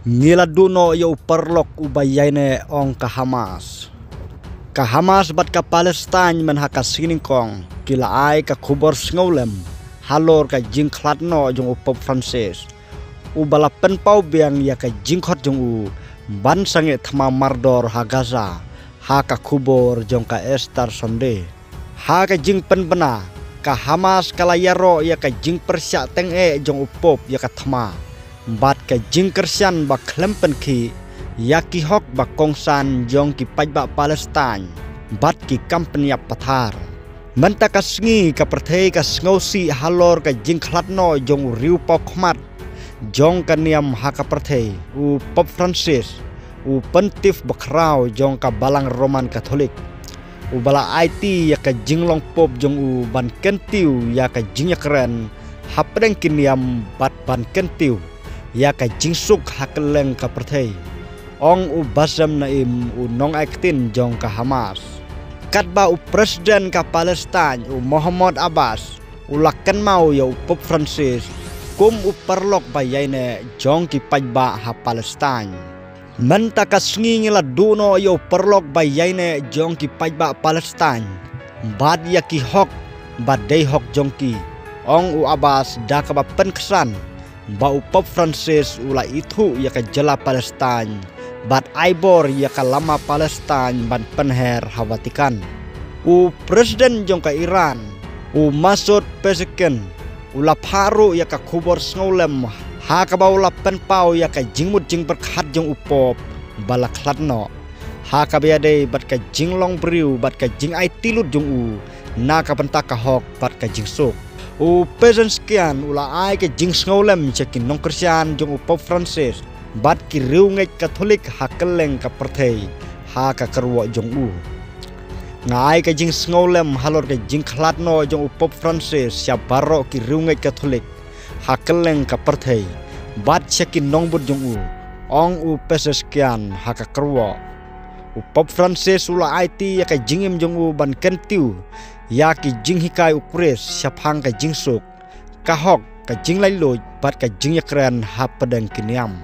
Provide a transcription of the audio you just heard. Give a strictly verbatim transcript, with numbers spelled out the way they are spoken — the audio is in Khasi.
Ngi la duh noh ïa u paralok uba ïaineh, ong ka Hamas. Ka Hamas bad ka Palestine mynha ka sngi nyngkong ki la ai ka khubor sngewlem halor ka jingkhlad noh jong u Pope Francis, uba la pynpaw biang ïa ka jingkhot jong u ban sangeh thma mardor ha Gaza, ha ka khubor jong ka Easter Sunday. Ha ka jingpynbna, ka Hamas ka la ïaroh ïa ka jingpyrshah tyngeh jong u Pope ïa ka thma bad ka jingkyrshan ba khlem pynkhih ïa ki hok ba kongsan jong ki paidbah Palestine bad ki kam pynïap pathar. Mynta ka sngi ka pyrthei ka sngewsih halor ka jingkhlad noh jong u riewpawkhmat jong ka niam ha ka pyrthei, u Pope Francis, u pontiff bakhraw jong ka Balang Roman Katholik, uba la aiti ïa ka jinglong Pope jong u ban kyntiew ïa ka jingïakren hapdeng ki niam bad ban kyntiew ïa ka jingsuk ha kylleng ka pyrthei, ong u Bassem Naim, u nongai ktien jong ka Hamas. Katba u President ka Palestine, u Mahmoud Abbas, u la kynmaw ïa u Pope Francis kum u paralok ba ïaineh jong ki paidbah ha Palestine. Mynta ka sngi ngi la duh noh ïa u paralok ba ïaineh jong ki paidbah Palestine bad ïa ki hok ba dei hok jong ki, ong u Abbas da kaba pynksan ba u Pope Francis u la ithuh ïa ka jylla Palestine bad ai bor ïa ka lama Palestine ban pynher ha Vatican. U President jong ka Iran, u Masoud Pezeshkian, u la phah ruh ïa ka khubor sngewlem ha kaba u la pynpaw ïa ka jingmut jingpyrkhat jong u Pope ba la khlad noh, ha kaba ïadei bad ka jinglong briew bad ka jingaiti lut jong u na ka bynta ka hok bad ka jingsuk. U Pezeshkian u la ai ka jingsngewlem sha ki nongkyrshan jong u Pope Francis bad ki riewngeit Katholik ha kylleng ka pyrthei ha ka kyrwoh jong u. Nga ai ka jingsngewlem halor ka jingkhlad noh jong u Pope Francis sha baroh ki riewngeit Katholik ha kylleng ka pyrthei bad sha ki nongbud jong u, ong u Pezeshkian ha ka kyrwoh. U Pope Francis u la aiti ïa ka jingim jong u ban kyntiew ïa ki jinghikai u Khrist shaphang ka jingsuk, ka hok, ka jinglaitluid bad ka jingïakren hapdeng ki niam.